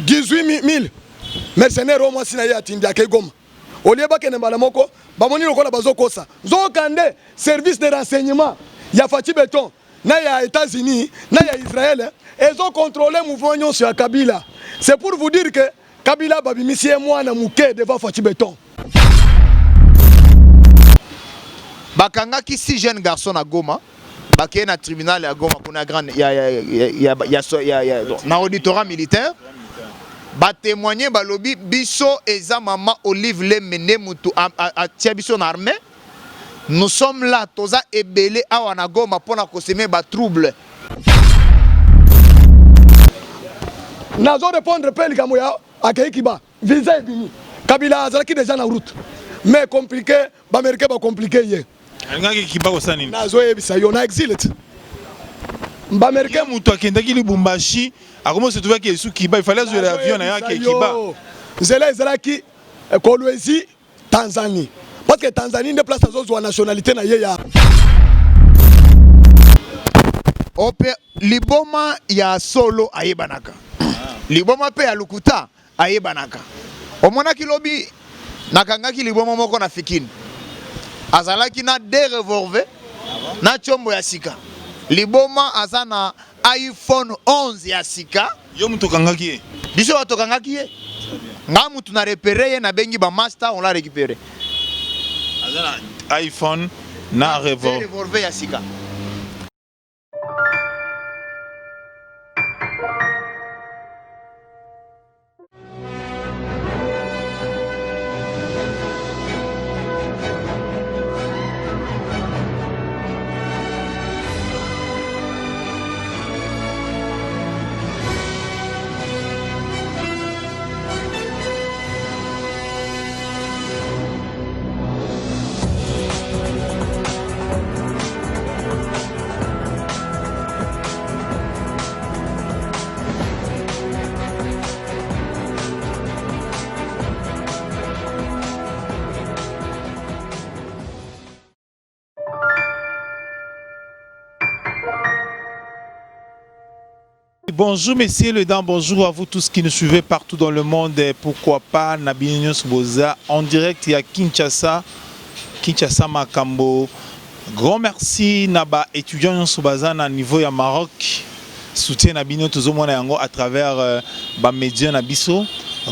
18000 mercenaires oyo mwasi na ye atindi akei Goma. Olie bakende mbala moko, bamoni lokola bazokosa. Nzoka nde service de renseignement ya Fatshi Beton na ya États-Unis na ya Israël ezo contrôler mouvement nyonso ya Kabila. C'est pour vous dire que Kabila babimisi ye mwana moke devant Fatshi Beton. Bakangaki six jeunes garçons na Goma, bakei na tribunal ya Goma kuna grande ya, ya, ya, ya, ya, ya, ya, na auditorat militaire ba témoigner balobi biso eza mama Olive Lembe nde mutu atia biso na armée. Nous sommes là, toza ebele awa na Goma pona kosemer ba trouble. Nazo répondre pe likambo ya akei kiba visa ebimi Kabila azalaki déjà na route mais compliqué ba américain ba compliqué ye. Alingaki kiba kosala nini? Nazoyebisa yo na exil ti ba américain moto akendaki Lubumbashi akomi se trouvaki esu kiba, il fallait azwela avion na ye ake kiba. Nzela ezalaki eh, Kolwezi Tanzanie parce que Tanzanie nde place azozwa nationalité na ye ya ope liboma ya solo ayebanaka liboma mpe ya lokuta ayebanaka. Omonaki lobi nakangaki liboma moko na Fikine, azalaki na deux revolver na chombo ya sika. Liboma aza na iPhone 11 ya sika. Yo mutu okangaki ye? Biso bato tokangaki ye. Nga mutu na repere ye, nabengi ba master, on l'a récupéré. Aza na iPhone na revolver. Revolver ya sika. Bonjour messieurs les dames, bonjour à vous tous qui nous suivez partout dans le monde et pourquoi pas na bino nyonso boza en direct ya Kinshasa, Kinshasa Makambo. Grand merci na ba étudiants nyonso baza na niveau ya Maroc. Soutien na bino tozomona yango à travers euh, ba médias na biso.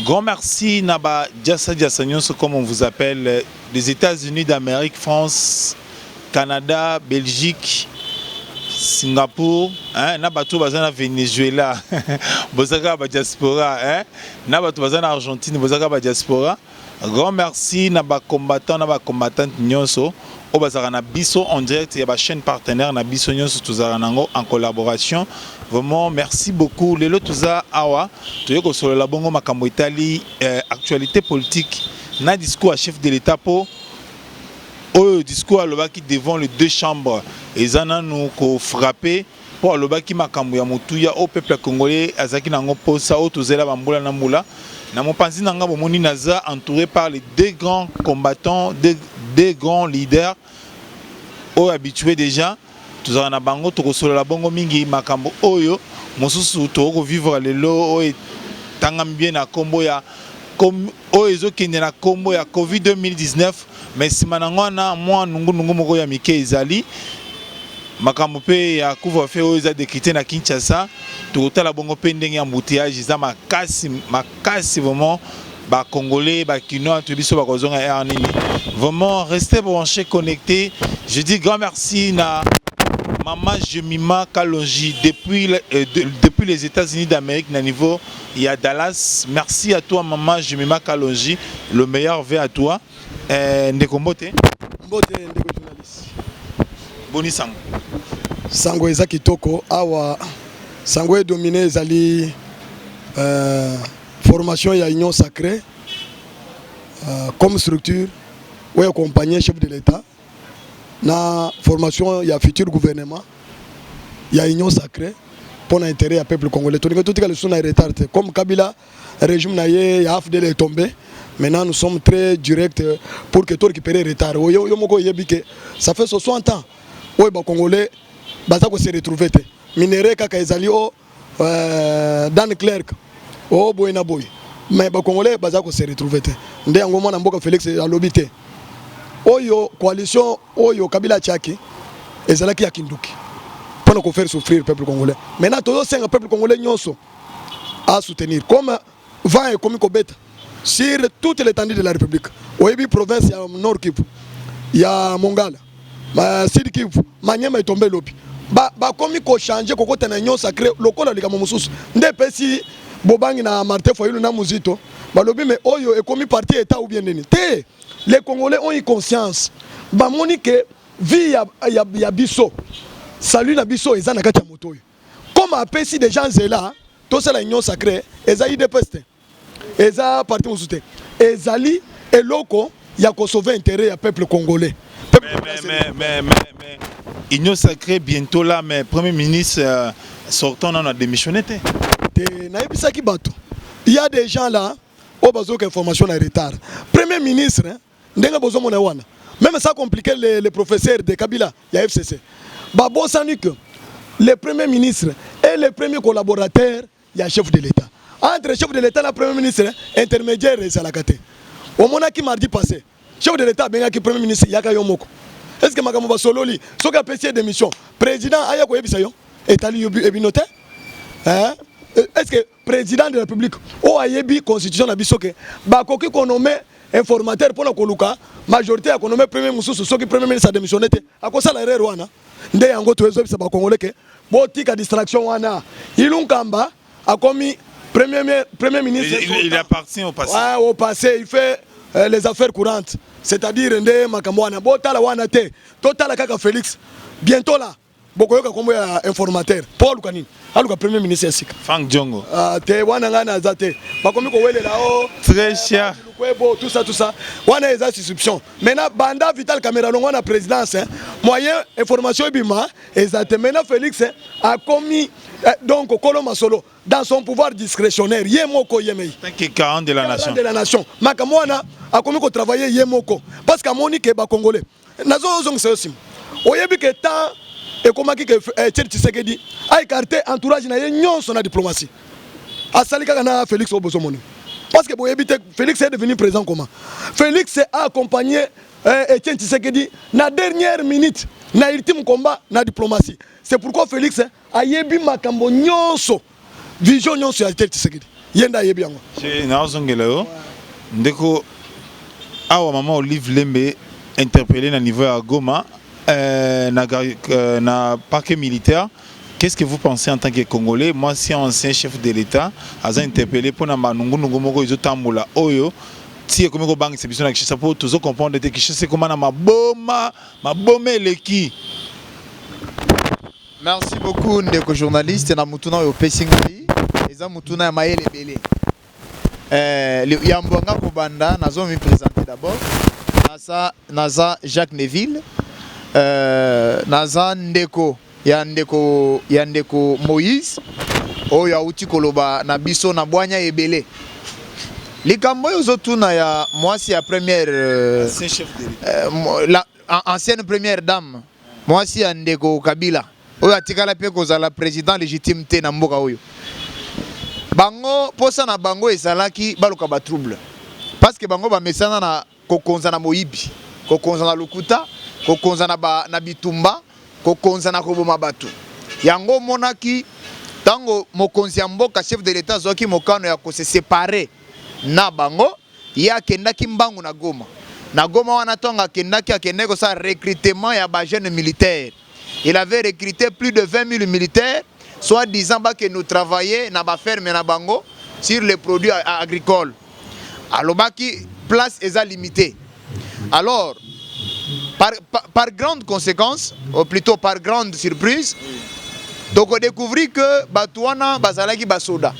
Grand merci na ba Diasa Diasa nyonso comme on vous appelle euh, des États-Unis d'Amérique, France, Canada, Belgique, Singapour, hein, na bato baza na Venezuela, bozaka ba diaspora, hein, na bato baza na Argentine, bozaka ba diaspora. Grand merci na ba combattants na ba combattantes nyonso oyo bazalaka na biso en direct ya ba chaîne partenaire na biso nyonso tozalaka nango en collaboration. Vraiment merci beaucoup. Lelo toza awa toye kosolola bongo makambo etali euh, actualité politique na discours ya chef de l'État po Oyo discours alobaki devant les deux chambres eza nanu ko frapper po alobaki makambo ya motuya oyo peuple congolais azalaki na yango posa oyo tozela ba mbula na mbula. Na mopanzi na nga bomoni naza entoure par les deux grands combattants, deux, deux grands leaders oyo habitués déjà tozalaka na bango tokosolola bongo mingi makambo oyo mosusu tokoki kovivre lelo oyo etangami bien na kombo ya oyo ezokende na kombo ya Covid 2019 mais sima na yango wana mwa nungunungu moko ya mike ezali makambo mpe ya couvre-feu oyo eza décrété na Kinshasa tokotala bongo mpe ndenge ya embouteillage eza makasi makasi vraiment ba congolais ba kinois to biso bakozonga heure nini vraiment restez branchés connectés je dis grand merci na Maman Jemima Kalonji depuis, euh, de, depuis les États-Unis d'Amérique na niveau ya Dallas. Merci à toi maman Jemima Kalonji, le meilleur vœu à toi. Euh, ndeko mbote. Mbote ndeko journaliste. Boni sango. Sango eza kitoko awa sango e domine ezali euh, formation ya union sacrée euh, comme structure oyo accompagner chef de l'État na formation ya futur gouvernement ya union sacrée mpo na intérêt ya peuple congolais tolingi totika lisusu na retard te comme kabila régime na ye ya afdl est tombé maintenant nous sommes très direct pour que to récupérer retard oyo yo moko oyebi ke ça fait 60 ans oyo bacongolais baza ko se retrouver te minerai kaka ezali o euh, Dan Clerk O boye na boye, mais bacongolais baza kose retrouver te. Nde yango mwana mboka Félix alobi te, oyo coalition oyo Kabila atiaki ezalaki ya kinduki mpona kofaire souffrir peuple congolais. Maintenant tozosenga peuple congolais nyonso à soutenir, comme vent ekomi kobeta sur toute l'étendue de la République. Oyebi province ya Nord Kivu, ya Mongala, Sud Kivu, Manyema etombe lobi, bakomi kochanger, kokota na Union sacrée lokola likambo mosusu. Nde epesi bobangi na Martin Fayulu na Muzito. Balobi: "Me oyo ekomi parti état ou bien nini?" Te, les Congolais ont eu conscience, bamoni ke vie ya biso, salut na biso eza na kati ya moto oyo. Comme apesi déjà nzela tosala Union sacrée, eza UDPS te, eza parti mosusu te, ezali eloko ya kosauver intérêt ya peuple congolais. Mais Union sacrée bientôt là, mais Premier ministre sortant on a démissionné te. Te, nayebisaki bato, il y a des gens là oyo bazoyoka information na retard. Premier ministre, hein, ndenge bozomona wana, même ça compliqué les professeurs de Kabila ya FCC babosani que le Premier ministre est le premier collaborateur ya chef de l'État. Entre chef de l'État na Premier ministre, intermédiaire ezalaka te. Omonaki mardi passé, chef de l'État abengaki Premier ministre: "Yaka yo moko." Est ce que makambo basololi, soki apesi ye démission, président aya koyebisa yo, etali yo ebino te, hein? Est ce que président de la République oyo ayebi constitution na biso ke bakoki konommer informateur mpona koluka majorité ya konommer premier mosusu soki Premier ministre adémissionné te, akosala erreur wana? Nde yango toyezobisa bakongole ke botika distraction wana. Ilunkamba akomi premier ministre. Il appartient au passé. Ouais, au passé. Il fait les affaires courantes, c'est-à-dire nde makambo wana botala wana te, totala kaka Félix. Bientôt là bokoyoka kombo ya informateur mpo aluka nini, aluka Premier ministre ya sika. Frank Diongo. Ah, te, wana ngai naza te. Bakomi kowelela o Très cher. Lukwebo, tout ça, tout ça wana eza suspicion. Maintenant, banda Vital Kamerhe alongwa na présidence, hein, moyen information ebima eza te. Maintenant Félix, hein, akomi donc kolo masolo dans son pouvoir discrétionnaire, ye moko, ye mei. Tant que garant de la nation. De la nation. Makambo wana akomi kotravailler ye moko parce que amoni ke bacongolais nazozongisa yo nsima. Oyebi ke temps ekomaki ke Etienne Tshisekedi aécarter entourage na ye nyonso na diplomatie, asali kaka na Félix oyo bozomona, parce que boyebi te Félix est devenu président comment. Félix a accompagné Etienne Tshisekedi na dernière minute, na ultime combat na diplomatie. C'est pourquoi Félix ayebi makambo nyonso, vision nyonso ya Etienne Tshisekedi, ye nde ayebi yango. Nazongela yo, ndeko. Awa mama Olive Lembe interpellé na niveau ya Goma, na parquet militaire. Qu'est-ce que vous pensez en tant que Congolais? Moi, si ancien chef de l'État aza interpellé mpona manungunungu moko ezotambola oyo ti ekomi kobangisa biso na Kinshasa, mpo tozo comprendre te, Kinshasa ekoma na maboma, maboma eleki. Merci beaucoup, ndeko journaliste, na mutuna oyo opesi ngai. Eza mutuna ya mayele ebele. Yambo nga kobanda, nazo miprésenter d'abord. Naza Jacques Neville, naza ndeko ya ndeko Moïse oyo awuti koloba na biso na bwanya ebele. Likambo oyo ozotuna ya mwasi ya première Ancien chef de l'État. La ancienne première dame, mwasi ya ndeko Kabila oyo atikala mpe kozala président légitime te na mboka oyo. Bango, posa na bango ezalaki baluka batrouble, parce que bango bamesana na kokonza na moyibi, kokonza na lokuta, kokonza na bitumba, kokonza na koboma bato. Yango omonaki ntango mokonzi ya mboka, chef de l'État, azwaki mokano ya kose séparer na bango, ye akendaki mbangu na Goma. Na Goma wana, ntango akendaki kosala recrutement ya bajeune militaire. Il avait recruté plus de 20 000 militaires, soit disant bakende travailler na baferme na bango sur les produits agricoles. Alobaki place eza limité. Alors par grande conséquence, ou plutôt par grande surprise, tokodécouvrir que bato wana bazalaki basoda,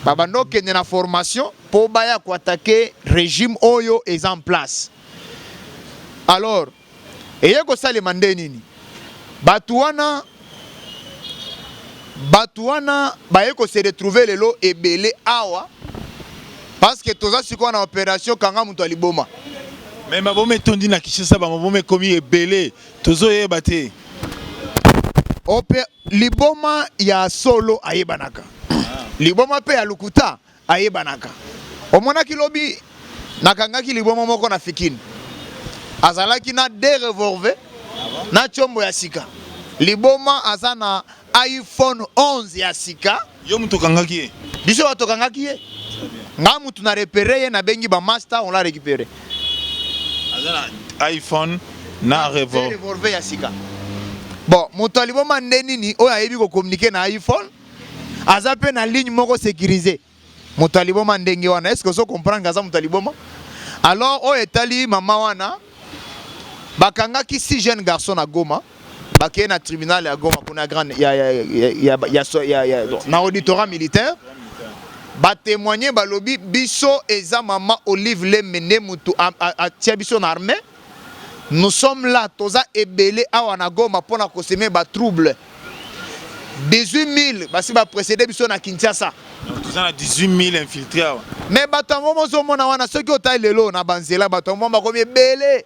babanda okende na formation mpo baya koattaquer régime oyo eza en place. Alors eye kosalema nde nini? Bato wana baye kose retrouver lelo ebele awa, parce que toza sikoyo na opération kanga moto ya liboma. Me maboma etondi na Kinshasa, bamaboma ekomi ebele, tozoyeba te. Ope liboma ya solo ayebanaka. Liboma mpe ya lokuta ayebanaka. Omonaki lobi nakangaki liboma moko na Fikine, azalaki na deux revolver na tiombo ya sika. Liboma aza na iPhone 11 ya sika. Yo moto okangaki ye? Biso bato tokangaki ye. Nga mutu na repere ye, nabengi ba master, on l'a récupéré. Aza na iPhone na revolver. Revolver ya sika. Bon, moto ya liboma nde nini oyo ayebi kocommuniquer na iPhone, aza mpe na ligne moko sécurisée. Moto ya liboma ndenge wana, est-ce que ozo comprendre aza moto ya liboma? Alors oyo etali mama wana, bakangaki six jeunes garçons na Goma, bakei na tribunal ya Goma kuna grande ya na auditorat militaire. Batémoigne, balobi biso eza mama Olive Lembe nde mutu atia biso na armée. Nous sommes là, toza ebele awa na Goma mpona kosemer batrouble. 18 000 basi baprécédé biso na Kinshasa. Toza na 18 000 infiltré awa. Mais bato yango mozomona wana, soki otali lelo na banzela, bato yango bakomi ebele.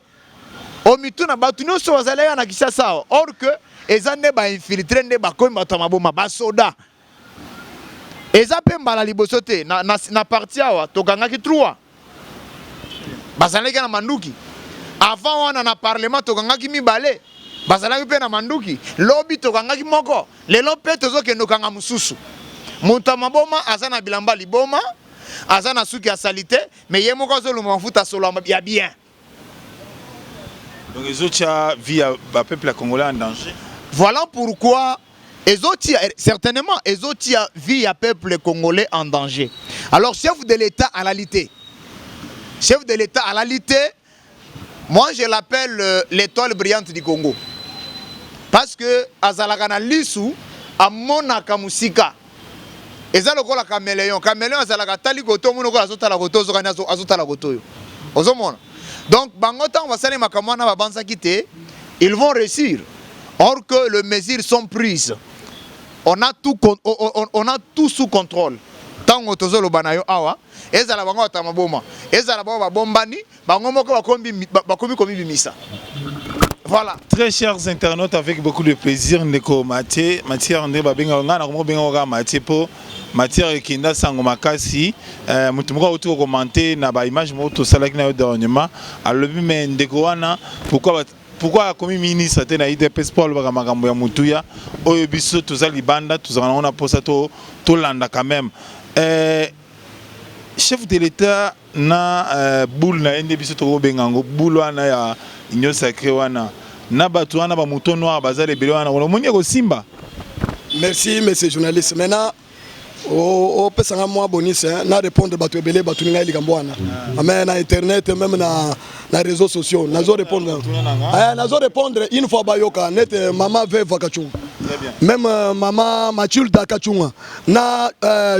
Omituna, bato nyonso bazalaki na Kinshasa awa, or que eza nde bainfiltré nde bakomi bato ya maboma, basoda. Eza mpe mbala liboso te. Na parti awa tokangaki 3 bazalaki na manduki. Avant wana, na parlement tokangaki mibale, bazalaki mpe na manduki. Lobi tokangaki moko, lelo mpe tozokende okanga mosusu. Moto ya maboma aza na bilamba liboma, aza na suki ya saleté, mais ye moko azolumba mafuta solo ya bien. Donc ezotia vie ya bapeuple ya congolais en danger. Voilà pourquoi ezotia, certainement ezotia vie ya peuple congolais en danger. Alors chef de l'État alali te, chef de l'État alali te. Moi, je l'appelle l'étoile brillante du Congo, parce que azalaka na lisu, amonaka mosika. Eza lokola caméléon. Caméléon azalaka tali koto, omoni okoyo azotala koto, ozokani azotala koto oyo ozomona. Donc bango, ntango basali makambo wana, babanzaki te ils vont réussir, or que les mesures sont prises. On a tout sous contrôle. Ntango tozoloba na yo awa, ezala bango bato ya maboma, ezala bango babombani, bango moko bakomi komibimisa. Voilà. Très chers internautes, avec beaucoup de plaisir, ndeko Mathieu, Mathieu nde babenga nga, na komo benga kaka Mathieu po Mathieu ekenda sango makasi. Mutu moko auti kocommenter na ba image moko tosalaki na yo dernièrement, alobi: "Mais ndeko wana, pourquoi akomi ministre te na UDPS? Mpo alobaka makambo ya motuya oyo biso toza libanda, tozala nango na mposa tolanda quand même." Chef de l'État na boule na ye nde biso tokobenga yango boule wana ya Union sacrée wana, na bato wana bamoto noir baza ebele wana, omoni ekosimba? Merci, monsieur journaliste. Maintenant opesanga mwa bonus, hein, na répondre bato ebele batuni ngai likambo wana, mais na internet, même na réseaux sociaux, nazo répondre, nazo répondre une fois bayoka nete mama Veva Kachunga, même mama Mathilde Kachunga na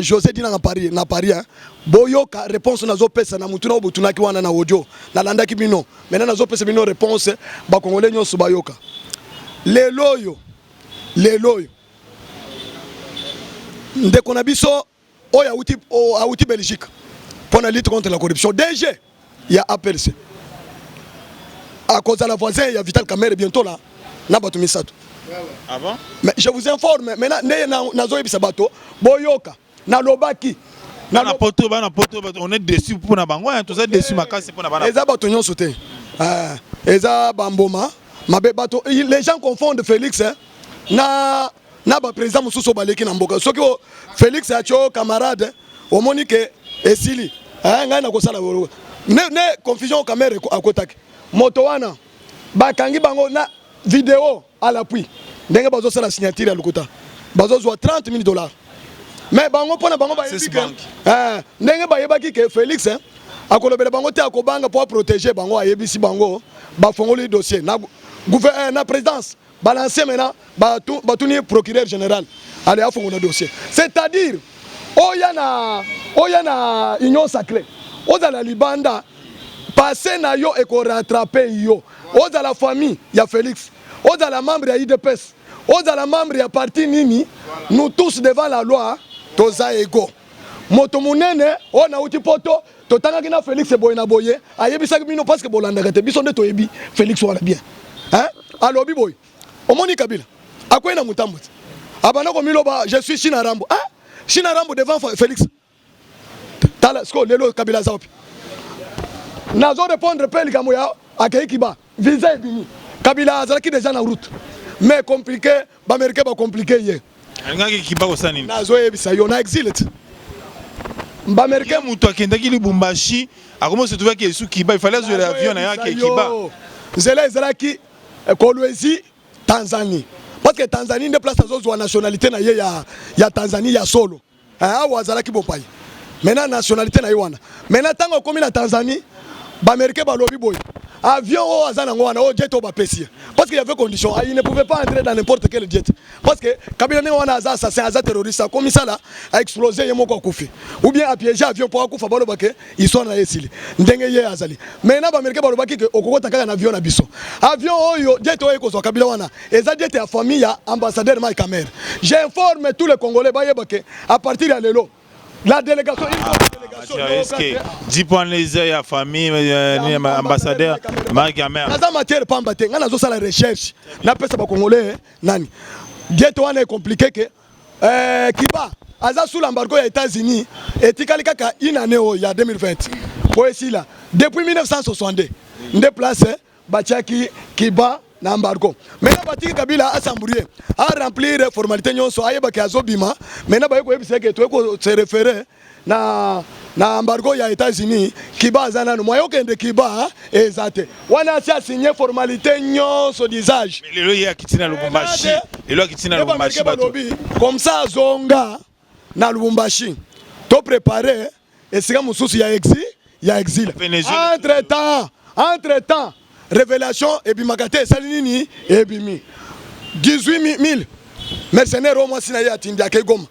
José Dina na Paris, na Paris, hein. Boyoka réponse nazopesa na mutu na oyo botunaki wana na audio. Nalandaki bino. Maintenant nazopesa bino réponse, bakongole nyonso bayoka. Lelo oyo, lelo oyo, ndeko na biso oyo awuti Belgique mpo na lutte contre la corruption, DG ya APLC, akozala voisin ya Vital Kamerhe bientôt là na bato misato. Ah bon? Mais je vous informe maintenant, ndenge nazoyebisa bato boyoka, nalobaki. Bana poto, bana poto, on est déçu mpona bango, hein, toza déçu makasi mpona bana. Eza bato nyonso te. Eza bamboma mabe. Bato, les gens confondent Félix, hein, na baprésident mosusu oyo baleki na mboka. Soki Félix atio camarade, omoni ke esili. Ngai nakosala ne confusion. Kamerhe akotaki moto wana, bakangi bango na video à l'appui, ndenge bazosala signature ya lokuta, bazozwa 30 000 dollars. Mais bango, mpona bango bayebi ke ndenge bayebaki ke Félix akolobela bango te, akobanga mpo aprotéger bango, ayebisi bango, bafongoli dossier na présidence, balancer. Maintenant batuni procureur général, ale afongola dossier. C'est-à-dire oya na Union sacrée, ozala libanda, passé na yo ekorattraper yo. Ozala famille ya Félix, ozala membre ya UDPS, ozala membre ya parti nini, nous tous devant la loi toza égaux. Moto monene oyo nauti poto, totangaki na Félix boye na boye, ayebisaki bino, parce que bolandaka te. Biso nde toyebi Félix wana bien, hein? Alobi boye, omoni Kabila akwei na motambo te, abanda komiloba: "Je suis China Rambo, hein?" China Rambo devant Félix. Tala siko lelo Kabila aza wapi? Nazo répondre pe likambo ya akei Kiba. Visa ebimi. Kabila azalaki déjà na route. Mais compliqué, ba américain ba compliqué ye. Alingaki Kiba kosala nini? Nazoyebisa yo na exil ti. Ba américain moto akendaki Lubumbashi, akomi se trouver esu Kiba, il fallait azwela avion na ye ake Kiba. Nzela ezalaki Kolwezi Tanzanie. Parce que Tanzanie nde place azozwa nationalité na ye ya Tanzanie ya solo. Awa azalaki bopai. Maintenant nationalité na ye wana. Maintenant ntango akomi na Tanzanie, ba américain balobi boye. Avion oyo aza nango wana, oyo jet oyo bapesi ye. Parce qu'il y avait condition, il ne pouvait pas entrer dans n'importe quel jet. Parce que Kabila ndenge wana aza assassin, aza terroriste, akomi sala a explosé ye moko akufi. Ou bien a piégé avion po akufa baloba ke histoire na ye esili. Ndenge ye azali. Maintenant ba américain balobaki ke okokota kaka na avion na biso. Avion oyo jet oyo ekozwa Kabila wana, eza jet ya famille ya ambassadeur Mike Hammer. J'informe tous les Congolais bayeba ke à partir ya lelo la délégation, une ah, délégation est-ce que 10 points les ya famille ambassadeur Mike Hammer naza matière pamba te, nga nazosala recherche, napesa ba Congolais nani jet wana est compliqué ke Kiba aza sous l'embargo ya États-Unis, etikali kaka une année oyo ya 2020 po esila. Depuis 1962 nde place batiaki Kiba na embargo. Maintenant batiki Kabila asambourie, a remplir formalité nyonso, ayebaki azobima. Maintenant baye koyebisa ke toye ko se référer na embargo ya États-Unis, Kiba aza nanu moyen okende Kiba eza te. Wana asi asigné formalité nyonso d'usage. Lelo ye akiti na Lubumbashi, lelo akiti na Lubumbashi bato comme ça azonga na Lubumbashi to préparer esika mosusu ya exil, ya exil. Entre temps révélation ebimaka te, esali nini, ebimi 18 000 mercenaires oyo mwasi na ye atindi akei Goma.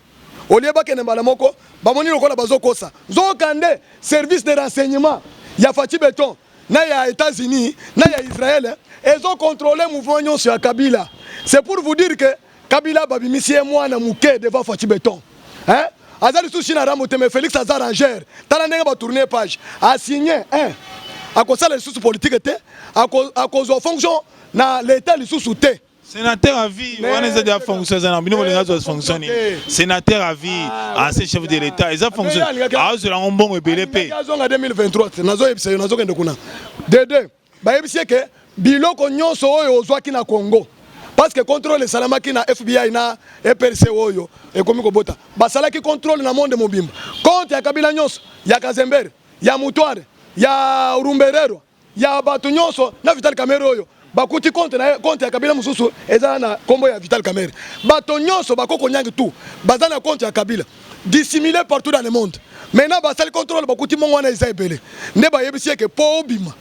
Olie bakende mbala moko, bamoni lokola bazokosa, nzoka nde service de renseignement ya Fatshi Béton na ya États-Unis na ya Israël ezocontrôle mouvement nyonso ya Kabila. C'est pour vous dire que Kabila babimisi ye mwana moke devant Fatshi Béton, hein? Aza lisusu China Rambo te, mais Félix aza ranger. Tala ndenge batourne page, asigne un akosala lisusu politique te, akozwa fonction na l'état lisusu te. Sénateur à vie wana eza deja fonction, eza na bino bolinga azwa fonction nini? Sénateur à vie, ancien chef de l'état, eza fonction, azwela yango mbongo ebele mpe. Azonga 2023, nazoyebisa yo, nazokende kuna dede. Bayebisi ye ke biloko nyonso oyo ozwaki na Congo, parce que contrôle esalamaki na FBI na EPRC oyo ekomi kobota, basalaki contrôle na monde mobimba, compte ya Kabila nyonso, ya Kazembere, ya Mutware, ya Rumberero, ya bato nyonso na Vital Kamerhe oyo bakuti compte na compte ya Kabila mosusu eza na nkombo ya Vital Kamerhe. Bato nyonso bakoko nyangi tout baza na compte ya Kabila dissimulé partout dans le monde. Maintenant basali contrôle, bakuti mongo wana eza ebele. Nde bayebisi eke mpo obima,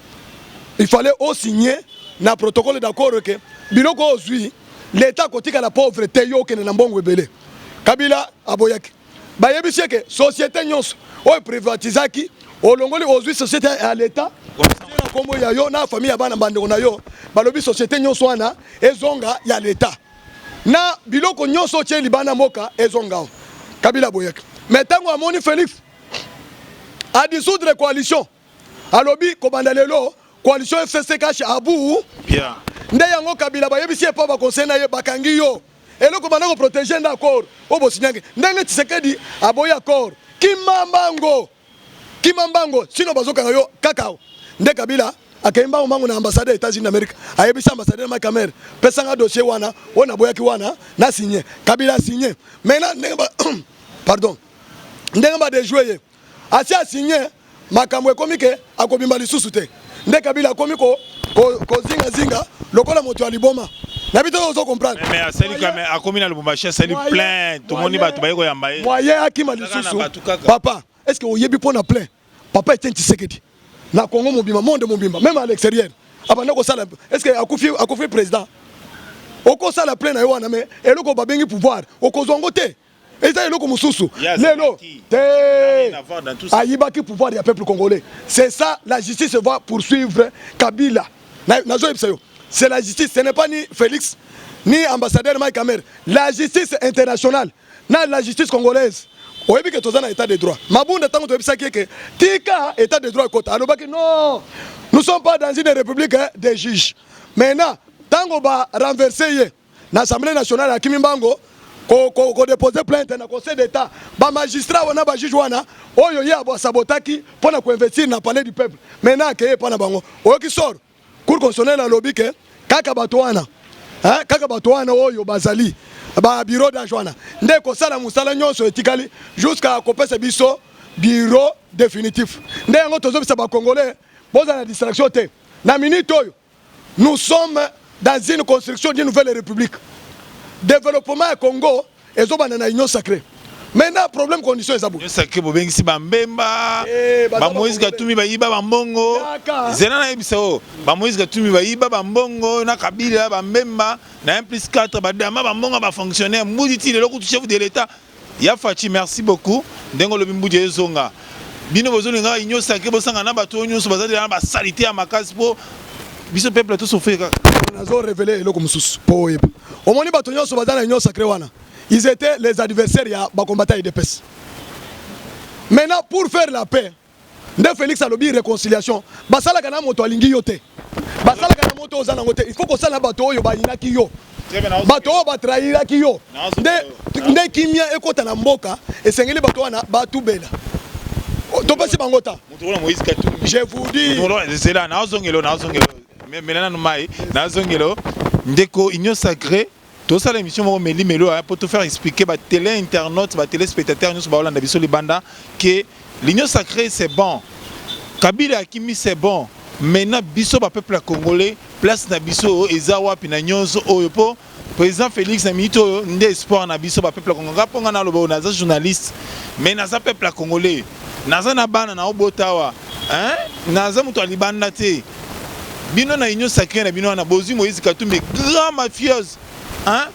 il fallait osigner na protocole d'accord ke biloko oyo ozwi, l'état akotikala pauvre te, yo okende na mbongo ebele. Kabila aboyaki. Bayebisi eke société nyonso oyo privatizaki, olongoli, ozwi société ya l'état na nkombo ya yo na famille ya bana bandeko na yo, balobi société nyonso wana ezonga ya l'état na biloko nyonso otie libanda mboka ezonga awa. Kabila aboyaki, mais ntango amoni Félix adissoudre coalition, alobi kobanda lelo coalition FCC CACH abu bien. Nde yango Kabila bayebisi ye mpo baconseil na ye bakangi yo eloko banda koprotéger nde accord oyo bosinyaki. Ndenge Tshisekedi aboyi accord, kima mbango, kima mbango, sino bazokanga yo kaka awa. Nde Kabila akei mbango mbango na ambassade ya États-Unis d'Amérique, ayebisi ambassadeur Mike Hammer: pesanga dossier wana oyo naboyaki wana na signé. Kabila asigné. Maintenant ndenge ba, pardon, ndenge badéjouer ye, asi asigné, makambo ekomi ke akobimba lisusu te. Nde Kabila akomi kozingazinga lokola moto ya liboma. Nayebi te ozo comprendre. Mais asali quand même, akomi na Lubumbashi, asali plein, tomoni bato baye koyamba ye. Moyen akima lisusu, papa, est ce que oyebi mpo na plein papa Etienne Tshisekedi na Congo mobimba, monde mobimba, même à l'extérieur abanda kosala? Est ce que akufi, akufi président, okosala plein na ye wana, mais eloko babengi pouvoir okozwa yango te, eza eloko mosusu. Lelo te ayibaki pouvoir ya peuple congolais. C'est ça, la justice va poursuivre Kabila. Nazoyebisa yo, c'est la justice, ce n'est pas ni Félix ni ambassadeur Mike Hammer. La justice internationale na la justice congolaise. Oyebi ke toza na état de droit. Mabunda, ntango toyebisaki eke tika état de droit ekota, alobaki: non, nous sommes pas dans une république des juges. Maintenant ntango barenverse ye na Assemblée nationale, akimi mbango. Kodépose plainte na Conseil d'État, bamagistrat wana, bajuge wana oyo ye asabotaki mpo na koinvestir na Palais du Peuple. Maintenant akeye epa na bango. Oyoki sort, Cour constitutionnelle alobi ke kaka bato wana, hein, kaka bato wana oyo bazali babureau d'âge wana nde kosala mosala nyonso etikali jusqu'à kopesa biso bureau définitif. Nde yango tozobisa Bacongolais, bozala na distraction te. Na minute oyo, nous sommes dans une construction d'une nouvelle république. Développement ya Congo ezobanda na Union sacrée. Maintenant, problème, condition eza boye. Sacré, bobengisi bambemba, Eh, baza bamoïse Bacongolais. Katumbi bayiba bambongo. Yaka. Zela, nayebisa o bamoïse Katumbi bayiba bambongo na Kabila, bambemba na 1 plus 4, badama bambongo ya bafonctionnaire. Mbudi ti lelo kutu chef de l'État ya Fatshi. Merci beaucoup. Ndenge olobi, mbudi ezonga. Bino bozolingaka Union sacrée, bosanga na bato oyo nyonso bazali na basalite ya makasi, mpo biso peuple tosouffrir kaka. Nazo révéler eloko mosusu mpo oyeba. Omoni, bato nyonso baza na Union sacrée wana, ils étaient les adversaires ya bacombattant UDPS. Maintenant, pour faire la paix, nde Félix alobi réconciliation. Basalaka na moto alingi yo te, basalaka na moto oza nango te. Il faut kosala na bato oyo bayinaki yo, bato oyo batrahiraki yo. Nde kimia ekota na mboka, esengeli bato wana batubela. Topesi bango ta. Moto wana Moïse Katumbi. Je vous dis. Zela, nazongelo, nazongelo, mela nanu mai, nazongelo. Ndeko, Union sacrée, tosala émission moko meli melo mpo tofaire expliquer batélé internaute, batéléspectateur nyonso baolanda biso libanda ke l'Union sacrée, c'est bon. Kabila akimi, c'est bon. Maintenant, biso bapeuple ya Congolais, place na biso eza wapi na nyonso oyo? Mpo président Félix, na minute oyo, nde espoir na biso bapeuple ya Congo. Nga mpo nga naloba oyo, naza journaliste, mais naza peuple ya Congolais, naza na bana na obota awa, hein? Naza moto ya libanda te. Bino na Union sacrée na bino wana, bozwi Moïse Katumbi, grand mafieuse, hein?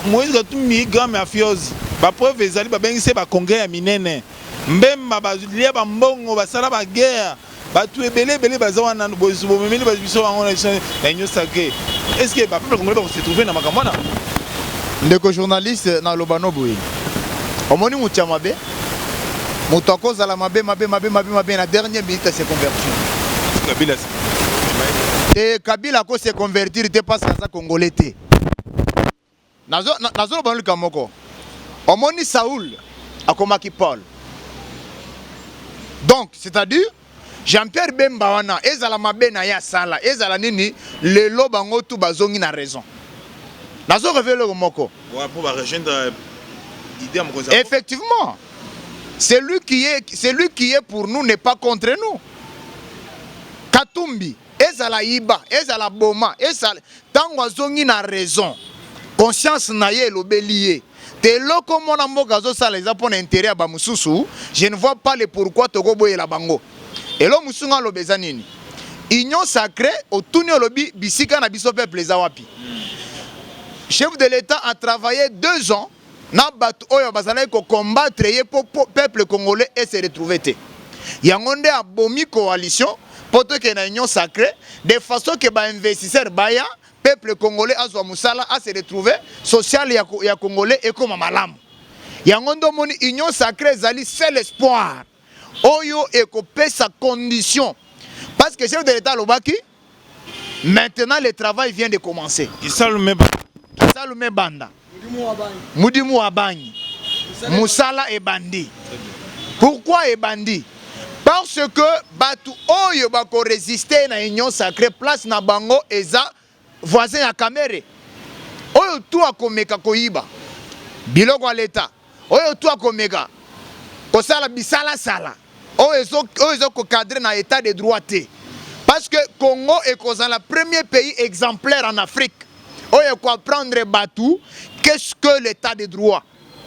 Moïse Katumbi, grand mafieuse, bapreuve ezali, babengisi ye bacongrès ya minene. Mbemba balia bambongo, basala baguerre, bato ebele ebele baza wana. Bomemeli biso bango na Union sacrée. Est ce que bapeuple congolais bakose trouver na makambo wana? Ndeko journaliste, naloba no boye: omoni, moto ya mabe, moto akozala mabe, mabe, mabe, mabe, mabe, na dernière minute ase convertir. Kabila. Te, Kabila akose convertir te parce que aza Congolais te. Nazoloba no likambo moko. Omoni, Saul akomaki Paul. Donc, c'est-à-dire, Jean-Pierre Bemba wana, ezala mabe na ye asala, ezala nini, lelo bango tu bazongi na raison. Nazo révéler eloko moko. Mpo barejoindre idée ya mokonzi. Effectivement, celui qui est pour nous n'est pas contre nous. Katumbi, ezala yiba, ezala boma, ezala, ntango azongi na raison, conscience na ye elobeli ye te eloko mwana mboka azosala eza mpo na intérêt ya bamosusu. Je ne vois pas le pourquoi tokoboyela bango. Elo mosusu nga aloba eza nini? Union sacrée, otuni, olobi bisika na biso peuple eza wapi? Chef de l'État a travaillé 2 ans na bato oyo bazalaki kocombattre ye mpo peuple congolais ese retrouve te. Yango nde abomi coalition mpo tokende na Union sacrée, de façon ke bainvestisseur baya, peuple congolais azwa mosala, ase retrouve, social ya Congolais ekóma malamu. Yango nde omoni Union sacrée ezali seul espoir oyo ekopesa condition, parce que chef de l'État alobaki: maintenant, le travail vient de commencer. Kisalume. Kisalume banda, mudimu wa bangi, mosala ebandi. Pourquoi ebandi? Parce que bato oyo bakoresiste na Union sacrée, place na bango eza voisin ya Kamerhe. Oyo tu akomeka koyiba biloko ya leta, oyo tu akomeka kosala bisalasala oyo ezokocadrer na État de droit te, parce que Congo ekozala premier pays exemplaire en Afrique oyo ekoapprendre bato qu'est-ce que l'État de droit.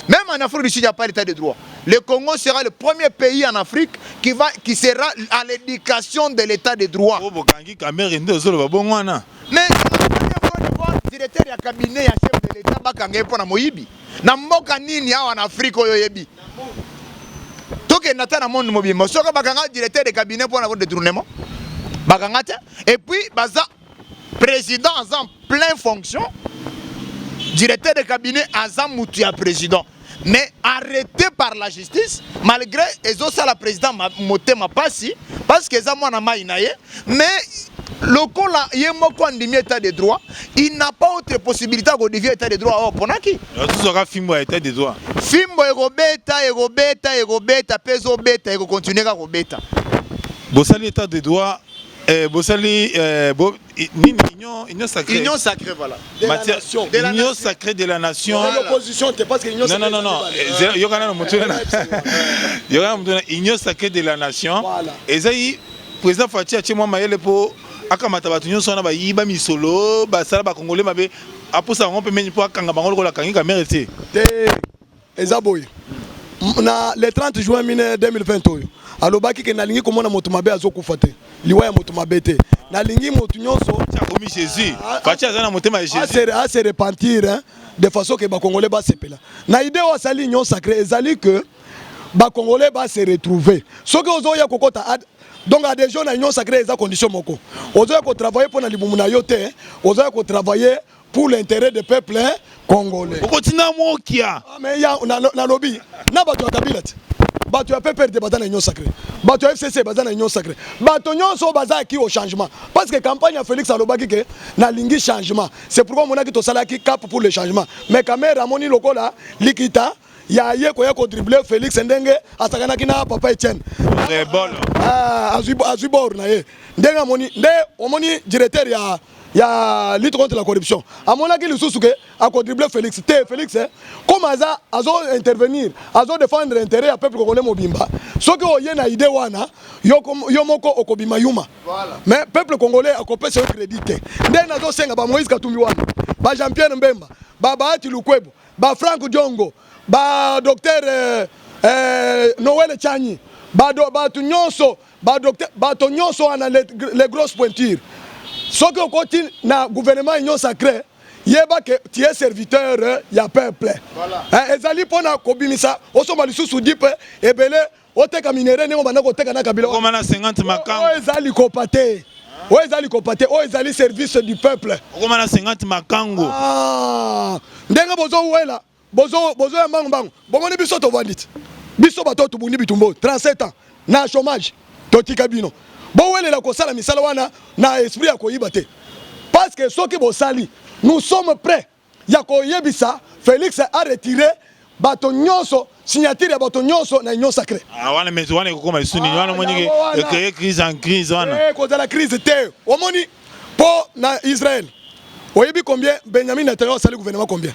Même en Afrique du Sud, il n'y a pas l'État de droit. Le Congo sera le premier pays en Afrique qui sera à l'éducation de l'État de droit. Oyo bokangi Kamerhe nde ozoloba bongo wana? Mais c'est la première fois de voir directeur ya cabinet ya chef de l'État bakanga ye mpo na moyibi. Na mboka nini awa na Afrique oyo oyebi? Tokende ata na monde mobimba, soki bakanga directeur de cabinet mpo na détournement, bakanga te. Et puis baza président aza en pleine fonction, directeur de cabinet aza mutu ya président, mais arrêté par la justice, malgré ezosala président motema pasi, parce que eza mwana mai na ye. Mais Lokola ye moko andimi état de droit, il n'a pas autre possibilité ya kodévier état de droit oyo mponaki. Tozwaka fimbo ya état de droit. Fimbo ekobeta, ekobeta, ekobeta mpe ezobeta, ekocontinuer kaka kobeta. Bosali état de droit, bosali nini, union sacrée. Union sacrée, voilà. De la Matière- nation. De la Union nation. sacrée de la nation. De l'opposition te, parce que union Non, non, non, non. Yokana na motu na, yokana motu na Union sacrée de la nation. Voilà. Ezali président Fatshi atie mwa mayele mpo akamata bato nyonso wana bayiba misolo, basala bakongole mabe, apusa bango pembeni mpo akanga bango lokola akangi Kamerhe te. Te, eza boye. Na le 30 juin 2020 oyo, alobaki ke nalingi komona moto mabe azokufa te, liwa ya moto mabe te, nalingi moto nyonso Akomi Jésus. Fatshi aza na motema ya Jésus. Ase repentir, hein, de façon ke bakongolais basepela na idée oyo asali union sacrée. Ezali ke bakongolais base retrouver. Soki ozoya kokota donc adhésion na union sacrée eza condition moko: ozoya kotravailler mpo na libumu na yo te, ozoya kotravailler pour l'intérêt du peuple, hein, congolais. Okotinda mokia. Ah, mais ya nalobi na bato ya Kabila te, bato ya PPRD baza na union sacrée, bato ya FCC baza na union sacrée, bato nyonso oyo bazalaki au changement, parce que campagne ya Félix alobaki ke nalingi changement. C'est pourquoi omonaki tosalaki cap pour le changement. Mais Kamerhe amoni lokola likita ya ye koya kodribler Félix ndenge asakanaki na papa Etienne. Rebol. Ah, azwi bor na ye ndenge amoni nde omoni directeur ya lutte contre la corruption amonaki lisusu ke akodribler Félix te. Félix, comme aza azo intervenir, azo défendre intérêt ya peuple congolais mobimba, soki oye na idée wana yo, yo moko okobima yuma. Mais peuple congolais akopesa yo crédit te. Nde nazosenga bamoïse Katumbi wana, ba Jean Pierre Mbemba, babahati Lukwebo, ba Franck Diongo, badocteur Noël Tshiani, bato nyonso, badocteur, bato nyonso wana, les grosses pointures, soki okoti na gouvernement union sacrée, yeba ke tu es serviteur ya peuple. Ezali mpona kobimisa osomba lisusu jeep ebele, oteka minerais ndenge obanda koteka na Kabila. Okoma na 50 makango. Oyo eza likopa te, oyo eza likopa te, oyo ezali service du peuple. Okoma na 50 makango. Ah, ndenge bozowela, bozoya mbangu mbangu, bomoni biso tovandi te. Biso bato tobundi bitumba 37 ans na chômage, totika bino bowelela kosala misala wana na esprit ya koyiba te, parce que soki bosali, nous sommes prêts ya koyebisa Félix aretirer bato nyonso, signature ya bato nyonso na union sacrée. Ah, wana mais wana ekokoma lisusu nini wana? Ah, Omoni yango wana. ecréer crise en crise wana. Eh, kozala crise te. Omoni mpo na Israel, oyebi combien Benjamin Netanyahu asali gouvernement, combien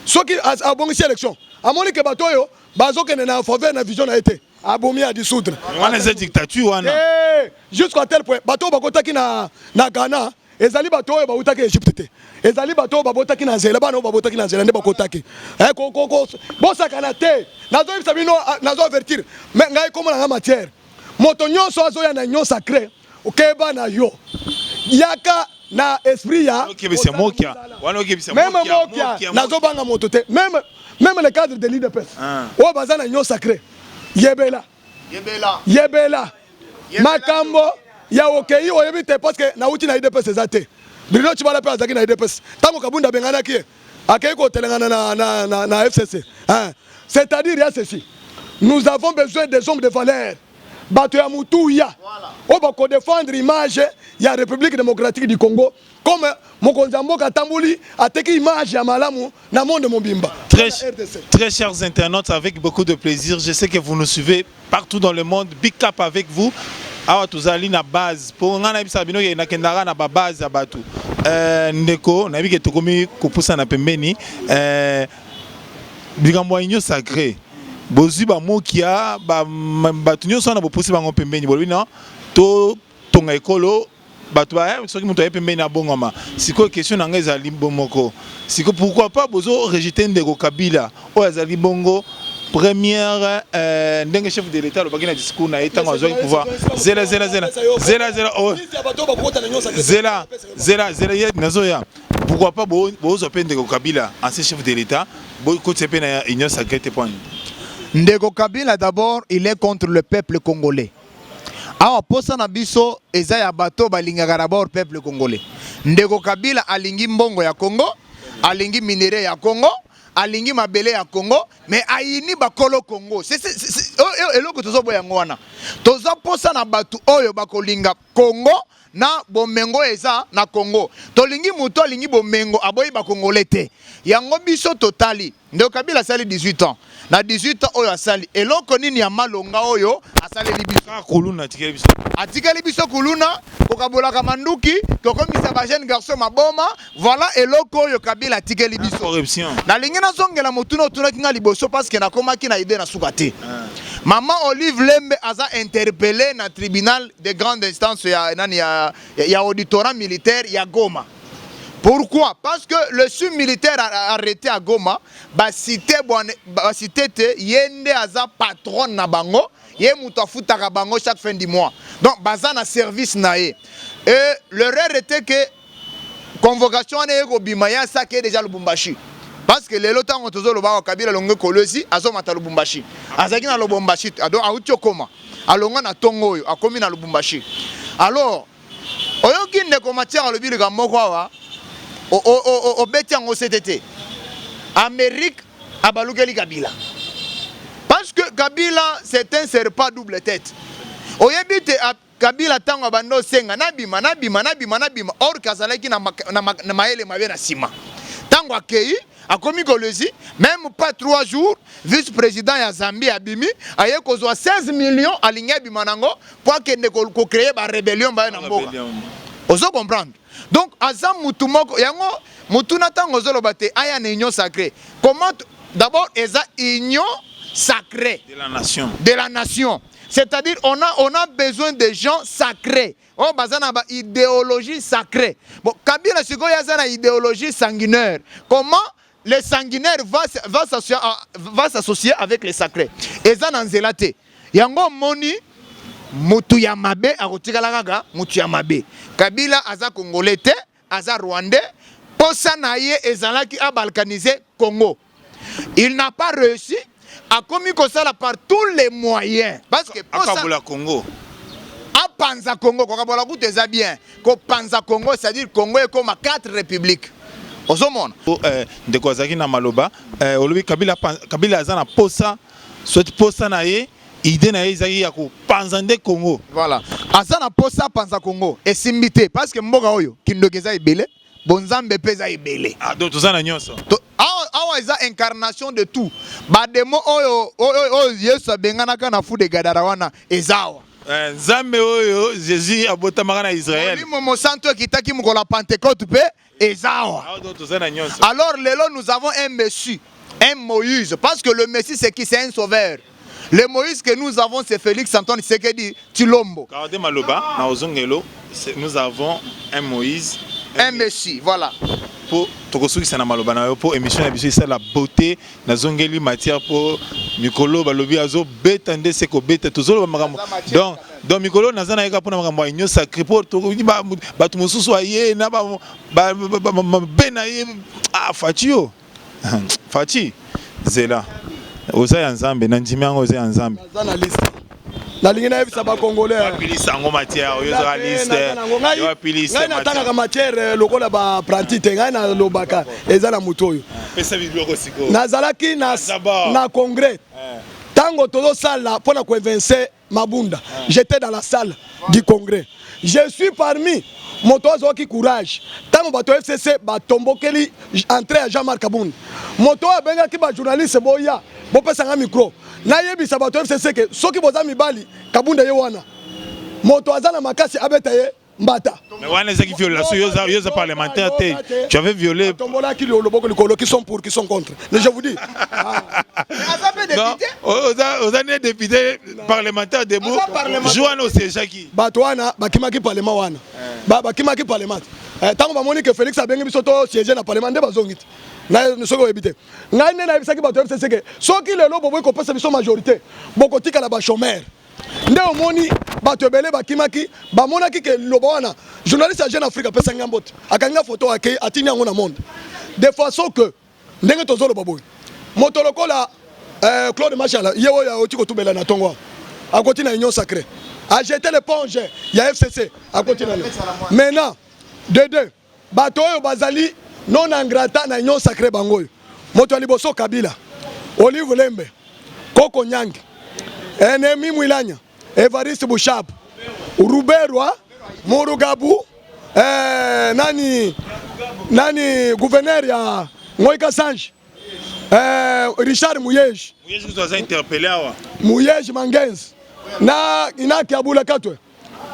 soki abongisi élection, amoni ke bato oyo bazokende na faveur na vision na ye te, abomi, adissoudre. Wana eza dictature wana. Eh, jusqu'à tel point bato oyo bakotaki na Ghana ezali bato oyo bautaki Egypte te, ezali bato oyo babotaki na nzela, bana oyo babotaki na nzela nde bakotaki. Eh, bosakana te. Nazoyebisa bino, ah, nazo avertir me ngai komona nga matière. Moto nyonso azoya na union sacrée, okeba na yo, yaka na esprit ya Okebisa mokia wana, okebisa. Même mokia. Mokia. Mokia. Nazobanga moto te, même le cadre de l'UDPS Ah. oyo baza na union sacrée, yebela. Yebela. Yebela makambo ya okei oyebi te, parce que nauti na UDPS eza te. Bruno Tshibala mpe azalaki na UDPS ntango Kabunda abenganaki ye, akei kotelengana na FCC, hein. C'est-à-dire ya ceci: nous avons besoin des hommes de valeur, bato ya mutuya oyo bakodéfendre image ya République démocratique du Congo, comme mokonzi ya mboka atamboli, ateki image ya malamu na monde mobimba. Très, RDC. très chers internautes, avec beaucoup de plaisir, je sais que vous nous suivez partout dans le monde. Big cap avec vous. Awa tozali na base mpo ngai nayebisaka bino ke nakendaka na babase ya bato. Ndeko, nayebi ke tokomi kopusana pembeni. Likambo ya union sacrée, bozwi bamokia, bato nyonso wana, bopusi bango pembeni, bolobi non, totonga ekolo. Bato ba soki moto aye pembeni abongwama. Sikoyo question na ngai ezali bo moko: sikoyo pourquoi pas bozo rejeter ndeko Kabila oyo azali bongo première, ndenge chef de l'État alobaki na discours na ye ntango azwaki pouvoir? Zela, zela, zela, zela, zela, oh. Zela, zela, zela, ye nazoya. Pourquoi pas bozwa mpe ndeko Kabila, ancien chef de l'État, bokotisa mpe na union sacrée te point? Ndeko Kabila, d'abord, il est contre le peuple congolais. Awa posa na biso eza ya bato balingaka d'abord peuple congolais. Ndeko Kabila alingi mbongo ya Congo, alingi minerai ya Congo. Alingi mabele ya Congo, mais ayini bakolo Congo. Eloko tozoboya yango wana. Toza posa na bato oyo bakolinga Congo na bomengo eza na Congo. Tolingi moto alingi bomengo, aboyi bakongole te. Yango biso totali. Ndeko Kabila asali 18 ans. Na 18 ans oyo asali, eloko nini ya malonga oyo asaleli biso? Kaka kuluna atikeli biso. Atikeli biso kuluna, kokabolaka manduki, kokomisa ba jeune garçon maboma. Voilà eloko oyo Kabila atikeli biso. Corruption. Nalingi nazongela motuna otunaki nga liboso, parce que nakomaki na idée na suka te. Mama Olive Lembe aza interpellé na tribunal de grande instance ya nani, ya auditorat militaire ya Goma. Pourquoi? Parce que le sous-militaire arrêté à Goma, bacité bacité te ye nde aza patron na bango, ye moto afutaka bango chaque fin du mois. Donc baza na service na ye. Et l'erreur était que convocation wana ye kobima, ye asaki ye déjà Lubumbashi. Parce que lelo ntango tozoloba, Kabila longe Kolwezi, azomata Lubumbashi. Azalaki na Lubumbashi, donc auti okoma. Alongwa na ntongo oyo, akomi na Lubumbashi. Alors, oyoki ndeko Matière alobi likambo moko awa, obeti yango sete te. Amérique abalukeli Kabila. Parce que Kabila, c'est un serpent double tête. Oyebi te Kabila ntango abanda osenga nabima, nabima, nabima, nabima, or ke azalaki na mayele mabe na nsima. Ntango akei, akomi Kolwezi, même pas 3 jours, vice président ya Zambie abimi, aye kozwa 16 millions, alingi abima nango mpo akende kocréer barébellion baye na mboka. Ozo comprendre? Donc aza mutu moko yango mutuna. Ntango ozoloba te aya na Union sacrée, comment? D'abord eza Union sacrée de la nation. De la nation, c'est-à-dire on a besoin de gens sacrés oyo baza na baidéologie sacrée. Bon, Kabila sikoyo aza na idéologie sanguinaire. Comment le sanguinaire va s'associer avec les sacrés? Eza na nzela te. Yango omoni, mutu ya mabe akotikala kaka mutu ya mabe. Kabila aza Congolais te, aza Rwandais. Posa na ye ezalaki abalkaniser Congo, il n'a pas réussi. Akomi kosala par tous les moyens parce que posa Akabola Congo. Apanza Congo. Kokabola kutu eza bien. Kopanza Congo, c'est-à-dire Congo ekoma 4 républiques. Ozomona? Ndeko azalaki na maloba, olobi Kabila, Kabila aza na posa, soki posa na ye, idée na ye ezalaki ya kopanza nde Congo. Voilà, aza na posa apanza Congo, esimbi te, parce que mboka oyo kindoki eza ebele, bonzambe mpe eza ebele. Ah, donc toza na nyonso. Awa eza incarnation de tout. Badémons oyo Yesu abenganaka na fou de Gadara wana eza awa. Nzambe oyo Jésus abotamaka na Israel. Molimo Mosantu ekitaki mokolo ya Pentecôte mpe eza awa. Ah, donc toza na nyonso. Alors lelo nous avons un messie, un Moïse, parce que le messie, c'est qui? C'est un sauveur. Le Moïse que nous avons, c'est Félix Antoine Tshisekedi Tshilombo. Garde maloba na ozongelo, nous avons un Moïse. Un messie, voilà. Mpo tokosukisa na maloba na yo, mpo émission na biso esala beauté. Nazongeli Matière, mpo mikolo balobi azobeta nde se kobeta, tozoloba makambo. Aza matière. Donc mikolo naza na ye kaka mpona makambo ya Union sacrée, mpo bato mosusu aye na mabe na ye. Ah, Fatshi, yo Fatshi, zela, oza ya Nzambe, na ndimi yango, oza ya Nzambe. Naza na liste, nalingi nayebisa Bacongolais. Wapilisa yango, Matière, oyo ozaka liste. Wapilisa. Ngai natangaka Matière lokola baapprenti te. Ngai nalobaka eza na motu oyo. Pesa biloko sikoyo. Nazalaki D'abord. na congrès ntango tozosala mpo na koévincer Mabunda. J'étais dans la salle du congrès, je suis parmi moto azwaki courage ntango bato ya FCC batombokeli entrée ya Jean-Marc Kabund. Moto oyo abengaki bajournaliste: "Boya, bopesanga micro, nayebisa bato ya FCC ke soki boza mibali, Kabunda ye wana, moto aza na makasi abeta ye mbata." Mais wana ezaki violation. Yo oza parlementaire te, tu avais violé. Tombolaki loboko likolo, qui sont pour, qui sont contre. Mais je vous dis, ah, Aza mpe Non, député. oza ne député parlementaire debout. Aza parlementaire. Jour wana osiégeaki. Bato wana bakimaki parlement wana. Bakimaki parlement. Ntango bamoni ke Félix abengi biso to siège na parlement, nde bazongi te. Soki oyebi te, ngai nde nayebisaki bato FCC ke soki lelo boboyi kopesa biso majorité, bokotikala bachômeur. Nde omoni bato ebele bakimaki, bamonaki ke liloba wana. Journaliste ya Jeune Afrique apesaki nga mbote, akangi nga photo, akei atindi yango na monde, de façon que ndenge tozoloba boye, moto lokola Claude Mashala, ye oyo auti kotubela na ntongo awa, akoti na Union sacrée, ajeter l'éponge ya FCC, akoti na maintenant. De deux, bato oyo bazali non grata na Union sacrée, bango oyo. Moto ya liboso Kabila, Olive Lembe, Koko Nyangi, Enemi Mwilanya, Evariste Bushab, Ruberwa, Murugabu, eh, nani nani gouverneur ya Ngoyi Kasanji, eh, Richard Muyej. Muyej kutu aza interpellé awa. Muyej Mangenzi na na Kiabula Katwe.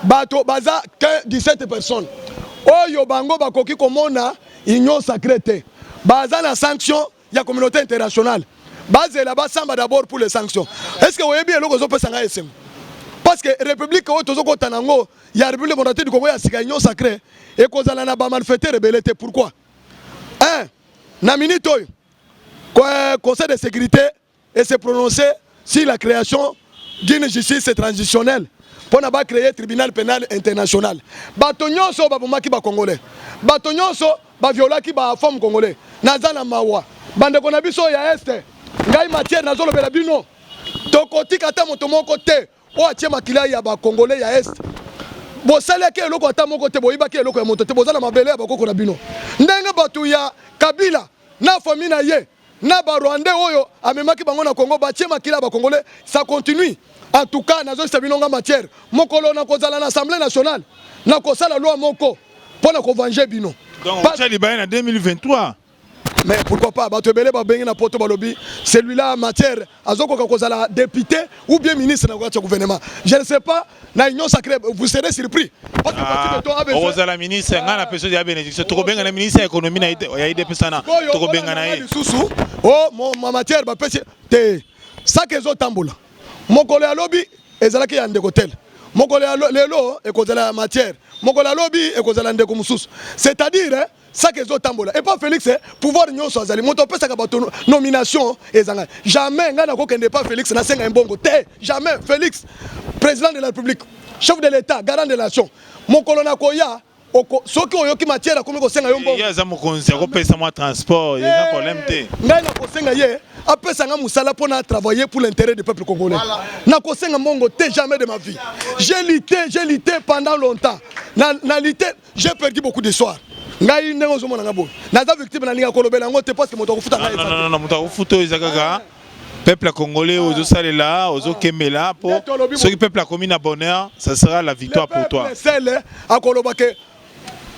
Bato baza 17 personnes oyo bango bakoki komona union sacrée te, baza na sanction ya communauté internationale, bazela basamba d'abord pour les sanctions. Est ce que oyebi eloko ezopesa ngai esengo? Parce que république oyo tozokota nango ya République démocratique du Congo ya sika, union sacrée, ekozala na bamalfaiteur ebele te. Pourquoi? Un, na minute oyo Conseil de sécurité et se prononcer sur la création d'une justice transitionnelle mpo na bacréer tribunal pénal international. Bato nyonso babomaki bacongolais, bato nyonso baviolaki bafemme congolais, naza na mawa. Bandeko na biso ya Est, ngai matière nazolobela bino, tokotika ata moto moko te oyo atie makila ya bacongolais ya Est. Bosalaki eloko ata moko te, boyibaki eloko ya moto te, boza na mabele ya bakoko na bino. Ndenge bato ya Kabila na famille na ye na barwandais oyo amemaki bango na Congo batie makila ya bacongolais, ça continue. En tout cas, nazoyebisa bino, nga matière, mokolo nakozala na Assemblée nationale, nakosala loi moko mpo na kovange bino. Donc otya libaya na 2023? Mais pourquoi pas? Bato ebele babengi na poto, balobi celui-là matière azokoka kozala député ou bien ministre na kati ya gouvernement, je ne sais pas. Na union sacrée, vous serez surpris parce que ah, Fatshi a besoin okozala ministre. Ngai na peso ya bénédiction, tokobenga na ministre ya économie na ya UDPS na tokobenga na ye. Lisusu o ma matière bapesi te, saka ezotambola. Mokolo ya lobi ezalaki ya ndeko tel, mokolo ya lelo ekozala ya matière, mokolo ya lobi ekozala ndeko mosusu. C'est-à-dire saka ezotambola epa Félix. Pouvoir nyonso azali moto apesaka bato nomination ezanga. Jamais ngai nakokende epa Félix nasenga mbongo te, jamais. Félix, président de la République, chef de l'État, garant de la nation, mokolo nakoya, soki oyoki matière akomi kosenga yo mbongo. Ye aza mokonzi, akopesa mwa transport, eza problème te. Ngai nakosenga ye apesa nga mosala mpo na travailler pour l'intérêt du peuple congolais. Nakosenga mbongo te, jamais de ma vie. J'ai lutté, j'ai lutté pendant longtemps na lutté, j'ai perdu beaucoup de soirs. Ngai ndenge ozomona nga boye, naza victime, nalinga kolobela yango te parce que moto akofuta ngai. Non, moto akofuta oyo eza kaka peuple congolais. Ozosalela, ozokembela mpo soki peuple akomi na bonheur, ça sera la victoire pour toi. Seul akoloba ke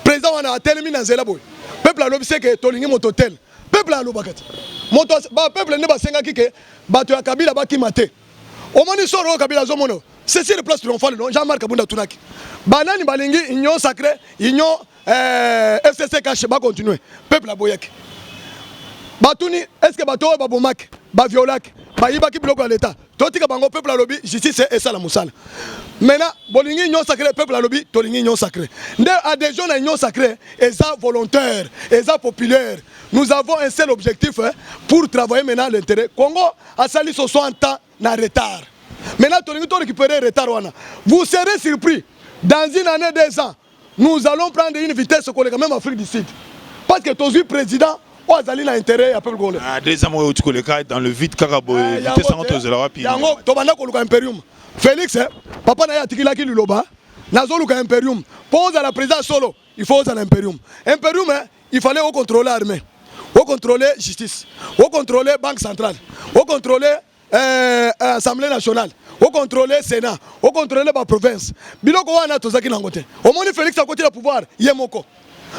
président wana atelemi na nzela boye, peuple alobi se ke tolingi moto tel. Peuple alobaka te, moto bapeuple nde basengaki ke bato ya Kabila bakima te. Omoni soro oyo Kabila azomona, c'est sur place triomphale. Non, Jean-Marc Kabunda atunaki banani balingi union sacrée, union FCC CACH bacontinue. Peuple aboyaki. Batuni: est ce que bato oyo babomaki, baviolaki, bayibaki biloko ya l'État, totika bango? Peuple alobi justice esala mosala. Maintenant bolingi union sacrée, peuple alobi tolingi union sacrée. Nde adhésion na union sacrée eza volontaire, eza populaire. Nous avons un seul objectif, hein, pour travailler maintenant l'intérêt Congo. Asali 60 ans na retard, maintenant tolingi to récupérer retard wana. Vous serez surpris, dans une année, 2 ans, nous allons prendre une vitesse koleka même Afrique du Sud, parce que tozwi président oyo azali na intérêt ya peuple congolais. Ah, 2 ans oyo outi koleka dans le vide kaka boye, vitesse yango tozela wapi? Yango tobanda koluka imperium. Félix, eh, papa na ye atikilaki liloba: nazoluka imperium. Mpo ozala président solo, il faut ozala imperium. Imperium, eh, il fallait ocontrôler armée, ocontrôler justice, ocontrôler banque centrale, ocontrôler Assemblée nationale, ocontrôler Sénat, ocontrôler baprovince. Biloko wana tozalaki nango te. Omoni Félix akoti na pouvoir ye moko,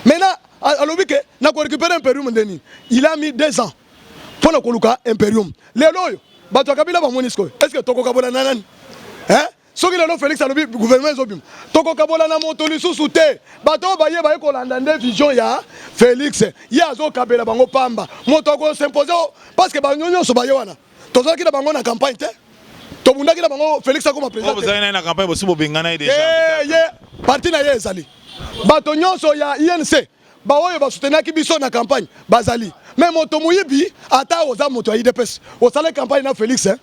maintenant alobi ke nakorécupérer imperium. Nde nini? Il a mis 2 ans mpo na koluka imperium. Lelo oyo bato ya Kabila bamoni sikoyo, est ce que tokokabola na nani, hein? Soki lelo Félix alobi gouvernement ezobima, tokokabola na moto lisusu te. Bato oyo baye, baye kolanda nde vision ya Félix. Ye azokabela bango pamba, moto akosimpose, parce que bango nyonso baye wana, tozalaki na bango na campagne te, tobundaki na bango Félix akoma président. Bozalaki na ye na campagne, bosi bobengana ye déjà. Ye parti na ye ezali bato nyonso ya UNC, baoyo basoutenaki biso na campagne bazali. Mais moto moyibi, ata oza moto ya UDPS, osala campagne na Félix, hein,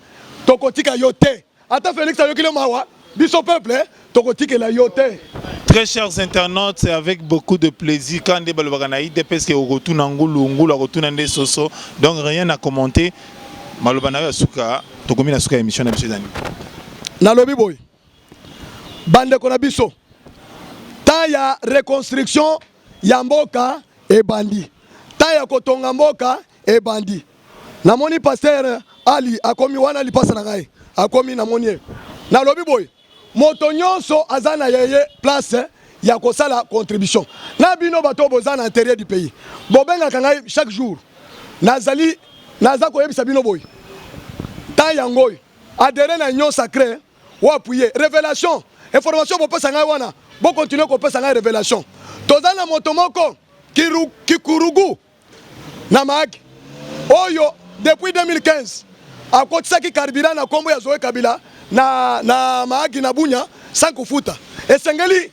tokotika yo te. Ata Félix ayokili mawa, biso peuple tokotikela yo te. Très chers internautes, c'est avec beaucoup de plaisir quand nde balobaka na UDPS ke okotuna ngulu, ngulu akotuna nde soso. Donc rien à commenter. Maloba na yo ya suka, tokomi na suka ya émission na biso, ezani. Nalobi boye, bandeko na biso, temps ya reconstruction ya mboka ebandi, temps ya kotonga mboka. Ebandi. Namoni pasteur Ali akomi wana, lipasa na ngai akomi, namoni ye. Nalobi boye, moto nyonso aza na yeye place ya kosala contribution na bino. Bato oyo boza na intérieur du pays, bobengaka ngai chaque jour, nazali naza koyebisa bino boye: temps yango oyo, adhérer na Union sacrée o appuyer révélation. Information bopesa ngai wana, bokontinue kopesa ngai révélation. Toza na moto moko Kikurugu na Mahagi oyo depuis 2015 akotisaki carburant na nkombo ya Zoe Kabila na Mahagi na Bunya sans kofuta. Esengeli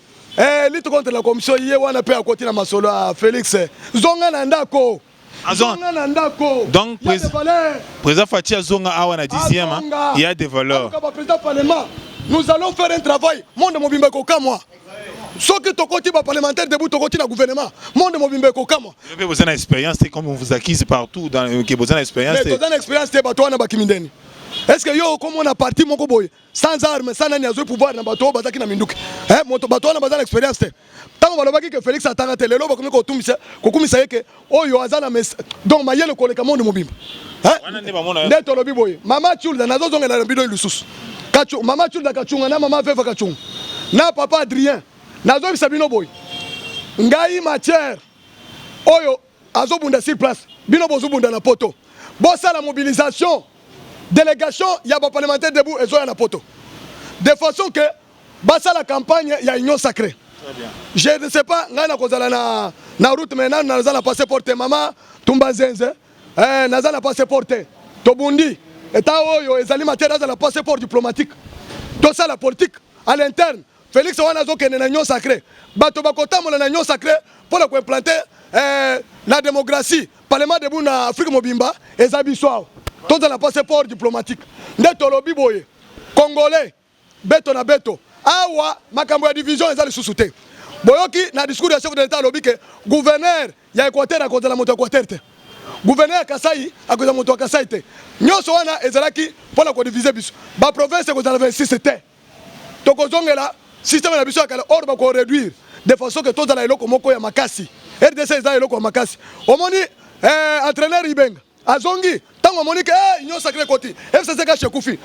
lutte contre la corruption. Ye wana mpe akoti na masolo ya Félix. Zonga na ndako. Zonga na ndako. Donc, président Fatshi azonga awa na 10e, il y a des valeurs. Président parlement, nous allons faire un travail, monde mobimba ekokamwa. Soki tokoti baparlementaire debout, tokoti na gouvernement, monde mobimba ekokamwa. Mpe boza na expérience te, comme on vous accuse partout dans ke boza na expérience te. Toza na expérience te. Bato wana bakimi ndeni? Est ce que yo okomona parti moko boye sans arme, sans nani, azwi pouvoir na bato oyo bazalaki na minduki? Moto bato wana baza na expérience te. Ntango balobaki ke Félix atanga te, lelo bakomi kokumisa ye ke oyo aza na donc mayele koleka monde mobimba. Nde tolobi boye, mama Chulda, nazozongela na bino lisusu, mama Chulda Kachunga na mama Veva Kachunga na papa Adrien, nazoyebisa bino boye: ngai matière oyo azobunda sur place, bino bozobunda na Poto. Bosala mobilisation, délégation ya baparlementaire debout ezoya na Poto, de façon que basala campagne ya Union sacrée. Je ne sais pas, ngai nakozala na route, mais nanu naza na passeport te. Mama Tumba Nzenze, naza na passeport te. Tobundi eta oyo ezali matière aza na passeport diplomatique. Tosala politique à l'interne. Félix wana azokende na Union sacrée, bato bakotambola na Union sacrée mpona koimplanter la démocratie, parlement debout na Afrique mobimba. Eza biso awa, tozala passeport diplomatique. Nde tolobi boye, Congolais, beto na beto awa, makambo ya division eza lisusu te. Boyoki na discours ya chef de l'État, alobi ke gouverneur ya Équateur akozala moto ya Équateur te, gouverneur ya Kasai akozala moto ya Kasai te. Nyonso wana ezalaki mpona kodiviser biso. Baprovince ekozala 26 te, tokozongela système na biso ya kala. Or bakoréduire de façon ke tozala eloko moko ya makasi. RDC eza eloko ya makasi. Omoni entraîneur Ibenga azongi. Ntango amoni ke Union sacrée ekoti, FCC CACH ekufi,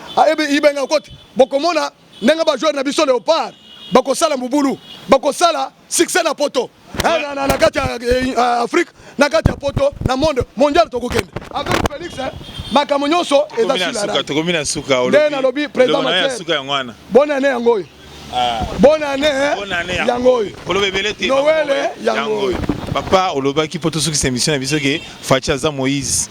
Ibenga akoti, bokomona ndenge bajoueur na biso Léopard bakosala mobulu, bakosala succès na Poto, na kati ya Afrique, na kati ya Poto, na monde mondial. Tokokende avec Félix, makambo nyonso eza. Tokomi na suka. Nde nalobi, président Mathieu, yango wana. Bonne année yango oyo, bonne année yango oyo. Koloba ebele te. Noël yango oyo. Papa, olobaki mpo tosukisa émission na biso ke Fatshi aza Moïse.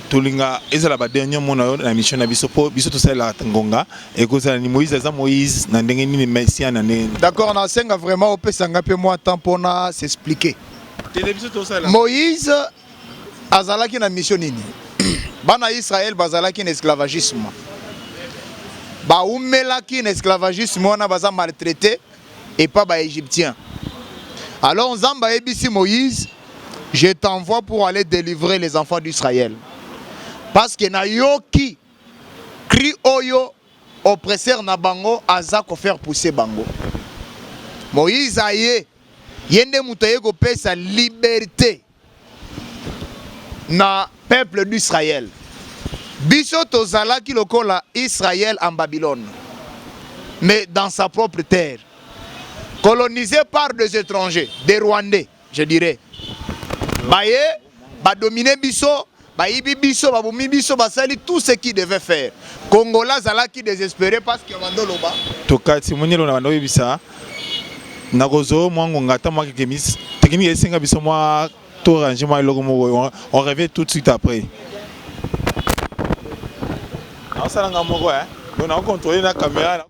Tolinga ezala badernier mot na yo na émission na biso, mpo biso tosalelaka ngonga. Ekozala ni Moïse aza Moïse na ndenge nini, messia na ndenge nini? D'accord, nasenga vraiment opesanga mpe mwa temps mpona s'expliquer. Tele biso tosala. Moïse azalaki na mission nini? Bana Israel bazalaki na esclavagisme, baumelaki na esclavagisme wana, baza maltraité epa baégyptien. Alors Nzambe ayebisi Moïse: «Je t'envoie pour aller délivrer les enfants d'Israël, parce que nayoki cri oyo oppresseur na bango aza kofaire pousser bango.» Moïse aye, ye nde moto aye kopesa liberté na peuple d'Israël. Biso tozalaki lokola Israël en Babylone, mais dans sa propre terre, colonisé par des étrangers, des Rwandais je dirais. Baye badomine biso, bayibi biso, babomi biso, basali tout ce qu'il devait faire. Congolais azalaki désespéré parce que bandoloba. Tokati monielo na bando oyebisa, nakozwa mwa ngonga ata mwa keke technique esenga biso mwa torange mwa eloko moko. On revient tout de suite après. Naosalanga moko, donc nakocontrôle na caméra.